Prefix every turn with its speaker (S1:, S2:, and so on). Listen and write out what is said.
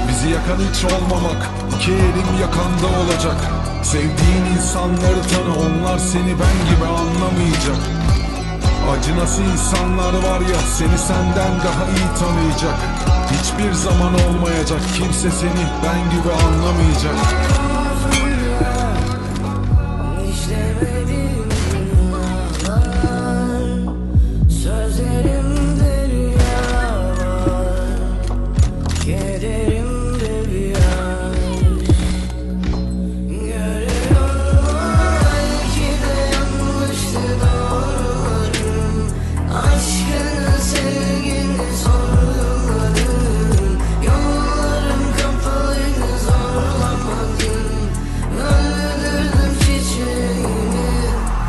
S1: Bizi yakan hiç olmamak, iki elim yakanda olacak. Sevdiğin insanları tanı, onlar seni ben gibi anlamayacak. Acınası insanlar var ya, seni senden daha iyi tanıyacak. Hiçbir zaman olmayacak, kimse seni ben gibi anlamayacak.